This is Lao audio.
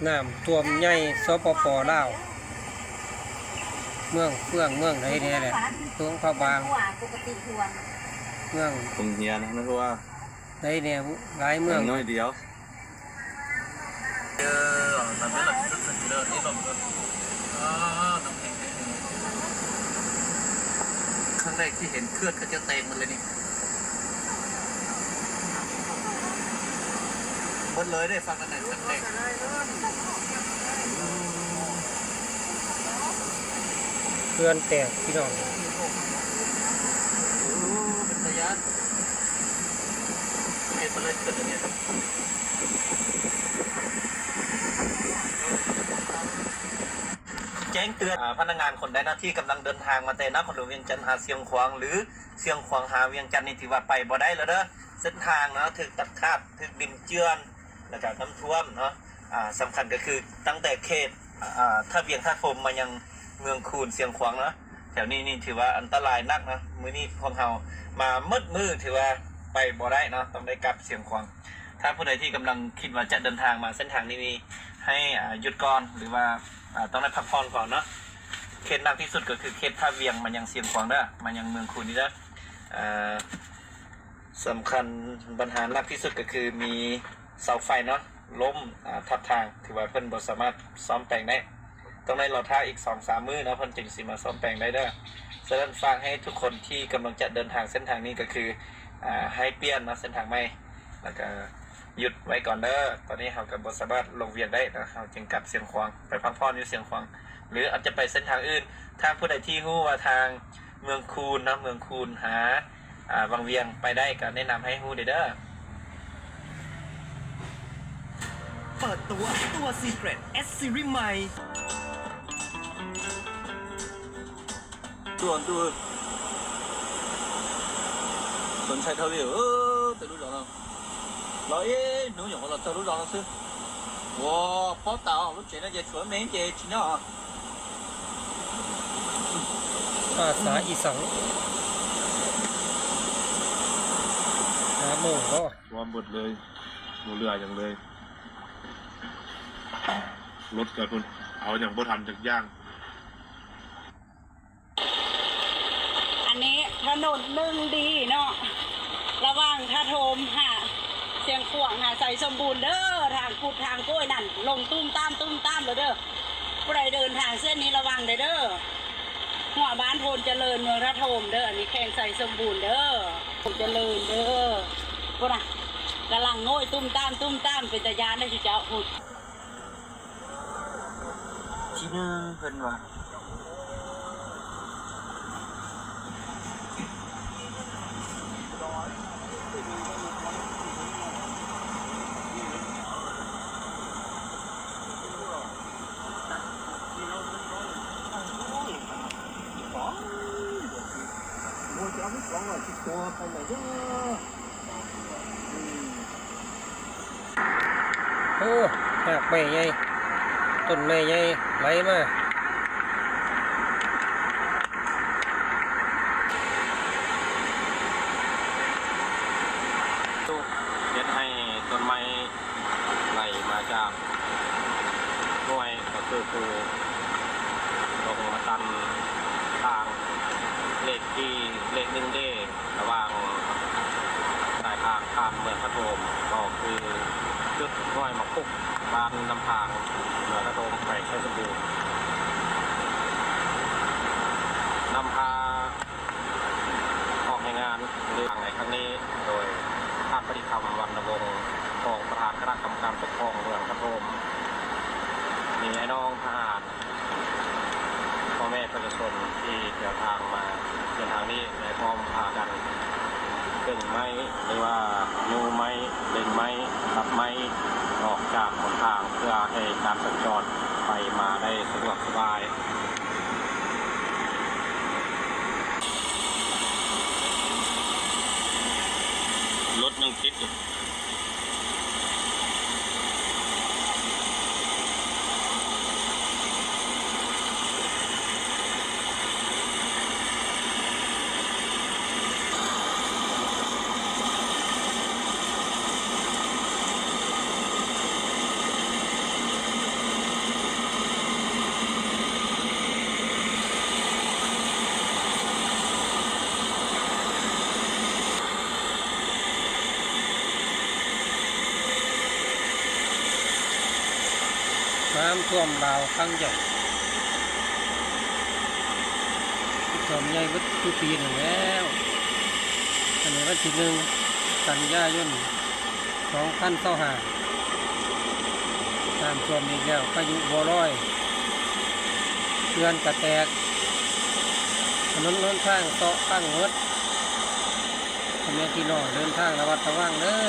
ນ້ຳຖ້ວມໃຫຍ່ ສປປ ລາວ ເມືອງເຟືອງ ເມືອງໃດແດ່ແຫຼະ ຫຼວງພະບາງ ເມືອງ ໂຮງຮຽນນະ ໃດແດ່ ຫຼາຍເມືອງ ນ້ອຍດຽວ. ຄັ້ງແລກທີ່ເຫັນເຂື່ອນເຂົາເຈົ້າແຕກໝົດເລີຍນີ້ ໝົດເລີຍເດ້ ຝັ່ງນັ້ນນະແຕກ ເຂື່ອນແຕກພີ່ນ້ອງ ໂອ້ ເປັນຕາຢ້ານ. ແຈ້ງເຕືອນ ອາ ພະນັກງານຄົນໃດເນາະ ທີ່ກຳລັງເດີນທາງມາແຕ່ນະຄອນຫຼວງວຽງຈັນຫາຊຽງຂວາງ ຫຼື ຊຽງຂວາງຫາວຽງຈັນນີ້ ຖືວ່າໄປບໍ່ໄດ້ແລ້ວເດີ ເສັ້ນທາງເນາະ ຖືກຕັດຂາດ ຖືກດິນເຈື່ອນ ແລ້ວກະນ້ຳຖ້ວມເນາະ. ອ່າ ສຳຄັນກໍຄືຕັ້ງແຕ່ເຂດ ອ່າ ທ່າວຽງທ່າໂທມມາຍັງເມືອງຄູນຊຽງຂວາງເນາະ ແຖວນີ້ນີ້ຖືວ່າອັນຕະລາຍໜັກເນາະ. ມື້ນີ້ພວກເຮົາມາໝົດມື້ ຖືວ່າໄປບໍ່ໄດ້ເນາະ ຕ້ອງໄດ້ກັບຊຽງຂວາງ. ຖ້າຜູ້ໃດທີ່ກຳລັງຄິດວ່າຈະເດີນທາງມາເສັ້ນທາງນີ້ນີ້ ໃຫ້ ອ່າ ຢຸດກ່ອນ ຫຼືວ່າ ອ່າ ຕ້ອງໄດ້ພັກຜ່ອນກ່ອນເນາະ. ເຂດໜັກທີ່ສຸດກໍຄືເຂດທ່າວຽງມາຍັງຊຽງຂວາງເດີ ມາຍັງເມືອງຄູນນີ້ເດີ. ເອີ ສຳຄັນບັນຫາໜັກທີ່ສຸດກໍຄືມີເສົາໄຟເນາະ ລົ້ມ ອາ ທັບທາງ ຖືວ່າເພິ່ນບໍ່ສາມາດສ້ອມແປງໄດ້ ຕ້ອງໄດ້ລໍຖ້າອີກສອງສາມມື້ເນາະ ເພິ່ນຈຶ່ງຊິມາສ້ອມແປງໄດ້ເດີ. ສະນັ້ນຝາກໃຫ້ທຸກຄົນທີ່ກຳລັງຈະເດີນທາງເສັ້ນທາງນີ້ກໍຄື ອາ ໃຫ້ປ່ຽນເນາະ ເສັ້ນທາງໃໝ່ ແລ້ວກະຢຸດໄວ້ກ່ອນເດີ. ຕອນນີ້ເຮົາກໍບໍ່ສາມາດລົງວຽງໄດ້ເນາະ ເຮົາຈຶ່ງກັບຊຽງຂວາງ ໄປພັກຜ່ອນຢູ່ຊຽງຂວາງ ຫຼືອາດຈະໄປເສັ້ນທາງອື່ນ. ຖ້າຜູ້ໃດທີ່ຮູ້ວ່າທາງ ເມືອງຄູນເນາະ ເມືອງຄູນຫາ ອາ ວັງວຽງໄປໄດ້ ກໍແນະນຳໃຫ້ຮູ້ແດ່ເດີ. ເປີດຕົວ ຕົວຊີເກຣັດ S Series ໃໝ່. ສວນ ສວນໄຊທາວເວວ ເອີ ຈະຮູ້ຈັກເນາະ. ລາວເອ ໜູຫຍັງວ່າລາວຈະຮູ້ຈັກຊື່. ວ້າ ປ້ອມຕາ ລົດເຈນນະ ເຈສວນເມງເຈຊິເນາະ. ພາສາອີສານ ຫ້າໂມງບໍ່? ຖ້ວມເບິດເລີຍ ບໍ່ເຫຼືອຫຍັງເລີຍ. ລົດກະເພິ່ນເອົາຫຍັງບໍ່ທັນຈັກຢ່າງ. ອັນນີ້ຖະໜົນໜຶ່ງດີເນາະ ລະຫວ່າງທ່າໂທມຫາຊຽງຂວາງ ຫາໄຊສົມບູນເດີ. ທາງກຸດທາງກ້ວຍນັ້ນ ລົງຕຸ້ມຕາມ ຕຸ້ມຕາມເລີຍເດີ. ຜູ້ໃດເດີນທາງເສັ້ນນີ້ລະວັງແດ່ເດີ. ຫົວບ້ານໂພນຈະເລີນ ເມືອງທ່າໂທມເດີ. ອັນນີ້ແຂວງໄຊສົມບູນເດີ ໂພນຈະເລີນເດີ. ພຸ້ນນະ ກຳລັງໂງ່ຍຕຸ້ມຕາມ ຕຸ້ມຕາມ ເປັນຕາຢ້ານເດ້ຊຸເຈົ້າ ພຸ້ນ. ທີໜຶ່ງເພິ່ນວ່າ. ໂອ້ ຮາກໄມ້ໃຫຍ່ ຕົ້ນໄມ້ໃຫຍ່ໄຫຼມາ ເຮັດໃຫ້ຕົ້ນໄມ້ໄຫຼມາຈາກຫ້ວຍ ກໍຄືພູ ລົງມາຕັນທາງເລກທີ ເລກໜຶ່ງເດ ລະຫວ່າງສາຍທາງຂ້າມເມືອງກະໂທມ ກໍຄືຈຸດຫ້ວຍໝາກປຸກ ບ້ານນ້ຳພາງ ເມືອງກະໂທມ ແຂວງໄຊສົມບູນ ນຳພາອອກໃນງານ ຫຼື ໃນຄັ້ງນີ້ ໂດຍທ່ານ ປະດິດຄຳ ວັນນະວົງ ຮອງປະທານຄະນະກຳມະການປົກຄອງເມືອງກະໂທມ ມີອ້າຍນ້ອງທະຫານ ພໍ່ແມ່ປະຊາຊົນທີ່ເດີນທາງມາເສັ້ນທາງນີ້ ໄດ້ພ້ອມພາກັນດຶງໄມ້ ຫຼືວ່າຍູ້ໄມ້ ດຶງໄມ້ ຕັດໄມ້ອອກຈາກຫົນທາງ ເພື່ອໃຫ້ການສັນຈອນໄປມາໄດ້ສະດວກສະບາຍ. ລົດຍັງຕິດຢູ່. ໂ ຖ້ວມລາວຄັ້ງໃຫຍ່ ຖ້ວມໃຫຍ່ເບິດທຸກປີນັ້ນແລ້ວ. ອັນນີ້ວັນທີໜຶ່ງ ກັນຍາຍົນ ສອງພັນຊາວຫ້າ ນ້ຳຖ້ວມອີກແລ້ວ, ພາຍຸບໍ່ລອຍ, ເຂື່ອນກະແຕກ, ຖະໜົນຫົນທາງເຊາະພັງໝົດ. ພໍ່ແມ່ພີ່ນ້ອງເດີນທາງລະມັດລະວັງເດີ.